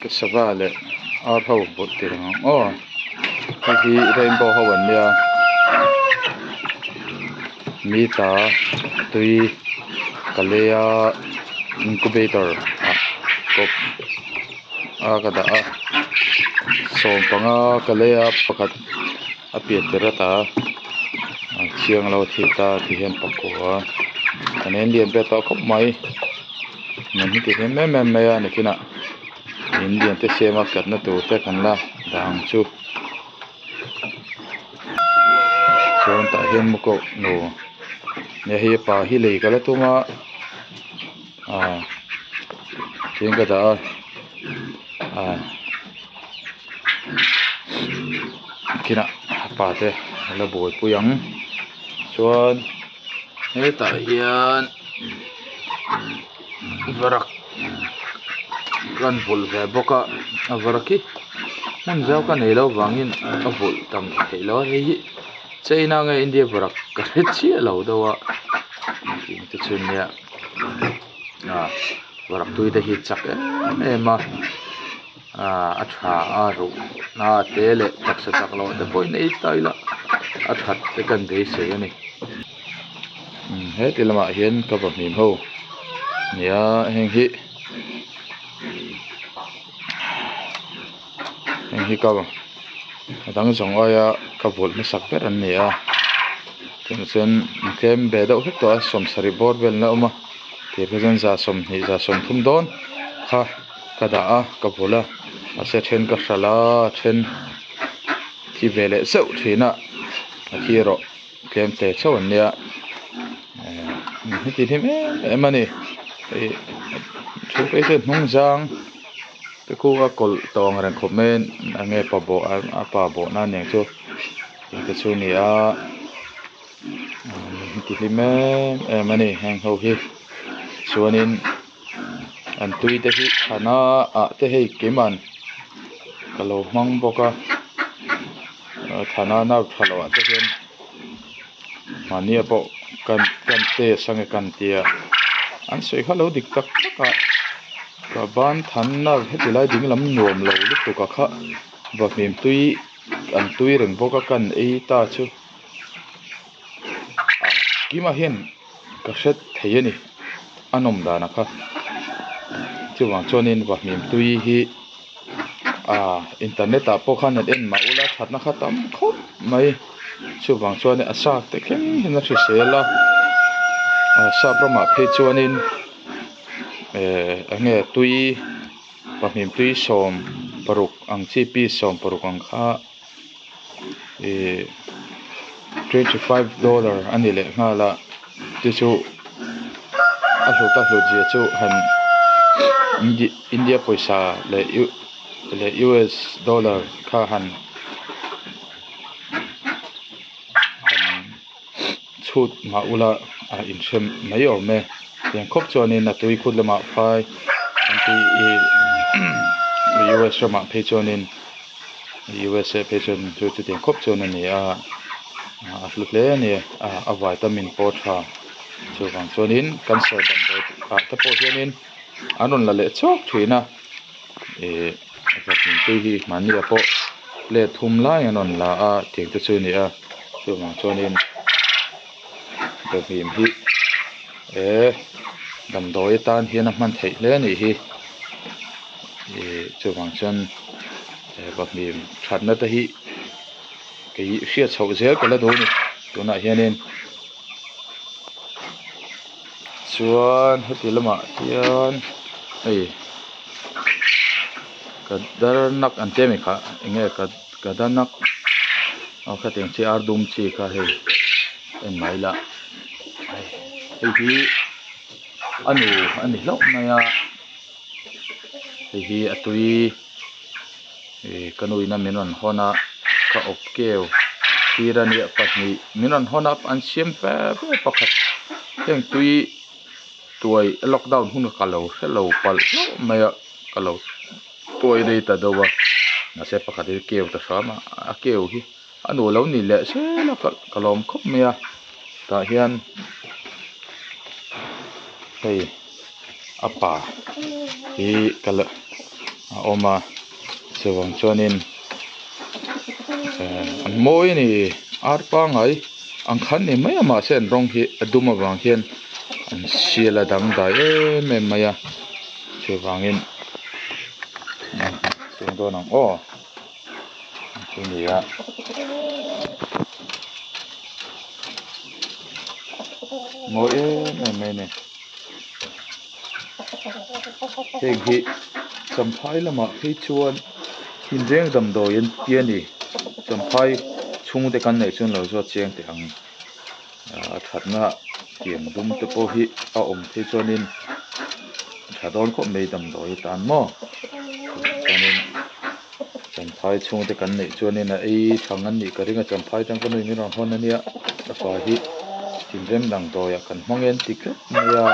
Sava leh ar ho vulh tir ang aw hei hi rainbow ho an nia mita tui ka lei a incubator ah kawp a ka dah a sawmpanga ka lei a pakhat a pian tirh ata a chiang lo a thi ta ti hian pakua an en lian ve tawh khawp mai. Nuam hi ti hlim em em mai a nikinah in lian te siam a tlatna tur te kan la dah ang chu chuan tah hian mu koh nu nia hei pa hi lei ka la tum a ah tiin ka dah a ah nikinah a pa te a la buaipui ang chuan. Hetah hian varak kan vulh ve bawk a a varak hi hmun zau ka nei loh vangin a vulh tam theih loh a hei hi china nge india varak ka hre chiah lo deuh a tih te chu nia ah varak tui te hi chak em em a ah a tha a ruh na te leh taksa chak loh te pawhin ei ta ila a that te kan beisei a ni umm heti lamah hian ka va hmim ho nia heng hi heng hi ka a dang zawng aia ka vulh hmasak ber an ni a tunah chuan tlem ve deuh hlek tawh a sawmsarih bawr vel an la awm a tir kha chuan za sawmhnih za sawmthum dawn kha. Ka dah a ka vul a mahse then ka hralh a then thi ve leh zeuh thin a a thi erawh tlem te chauh an nia eh heti hlim em em a ni hei thu phei chuan hnung zang te khu a kawlh tawh ang reng khawp mai a enge pa bawh a pa bawh na aniang chu tih te chu a ni a heti hlim em em a ni heng ho hi chuanin. An tui te hi thana ah te hei keiman ka lo hmang bawk a thana nau tha loh ah te hian mahni ah pawh kan kan test ange kan tia an sawi kha lo dik tak tak a ka ban than nau heti lai ding lam nuam lo lutuk a kha vahmim tui an tui reng bawk a kan ei ta chu a kima hian ka hre thei a ni a nawm dan a kha chuvang chuanin vahmim tui hi ah internet ah pawh khan han en mah ula thatna kha tam khawp mai chuvang chuan a sap te thleng hian a hrisel a ah sap ramah phei chuanin eh eng nge tui vahmim tui 16 ang chi piece 16 ang kha. Ihh 25 dollar a ni leh nghal a chu chu a hlut a hlut zia chu han India pawisa leh U leh US dollar kha han han chhut mah ula a inhrem mai awm e tiang khawp chuanin a tui khut lamah phai an tih ih US ramah phei chuanin USA phei chuan chu chutiang khawp chuan a ni a a hlu hle a ni a vitamin pawh a tha chuvang chuanin cancer damdawi ah te pawh hianin an rawn la leh chawk thin a ih vawkhlum tui hi mahni ah pawh plate thum lai an rawn la a tiang te chu a ni a chuvang chuanin bawhhlim hi eh damdawi atan hian a hman theih hle a nih hi ih chuvang chuan he bawhhlim thatna te hi kei hriat chhoh zel ka la duh a ni tunah hianin chuan heti lamah hian hei ka darnak an tia mi kha eng nge ka ka danak aw khatiang chi ar dum chi kha hei en mai la hei hei hi a nu a ni hlauh mai a hei hi a tui Ih ka nu ina min rawn hawn a ka awp keu tir a nia pahnih min rawn hawn a an siam ve ve pakhat heng tui tuai lockdown hun ka lo hre lo palh hlauh mai a ka lo tuai rei ta deuh a mahse pakhat hi keu ta hram a a keu hi a nu lo ni leh zel a ka lawm khawp mai a tah hian hei a pa hi ka la. A awm a chuvang chuanin eh an mawi a ni ar pangai ang khan ni mai a mahse an rawng hi a dum avang hian an sial a dangdai em em mai a chuvangin cheng dawn ang aw chu ni a. Mawi em em mai a ni. Heng hi champhai lamah phei chuan inreng damdawi an ti a ni champhai chhungte kan neih chuan lo zawt chiang teh ang a thatna tiang dum te pawh hi a awm phei chuanin a tha dawn khawp mai damdawi atan maw chuanin champhai chhungte kan neih chuanin a ei thang an nih ka ring a champhai atang ka nuin min rawn hawn ania a fa hi tinrem damdawiah kan hmang e an ti tlat mai a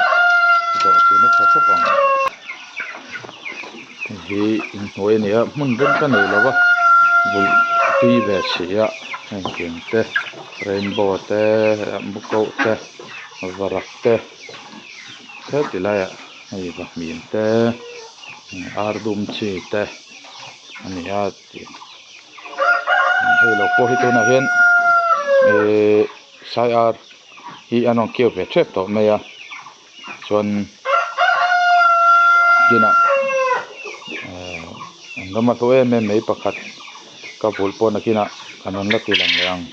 zawh chin a tha khawp ang hei hi inhnuai a ni a hmun rem ka nei lo va vulh tui ve si a heng tiang te rainbow te mukoh te varak te heti laiah hei vahmim te ar dum chi te a ni a hei lo pawh hi tunah hian ihh sai ar hi an rawn keu ve tep tawh mai a chuan kinah ehh an ram a hlu em em mai pakhat ka vulh pawh nakinah kan rawn la ti lang leh ang.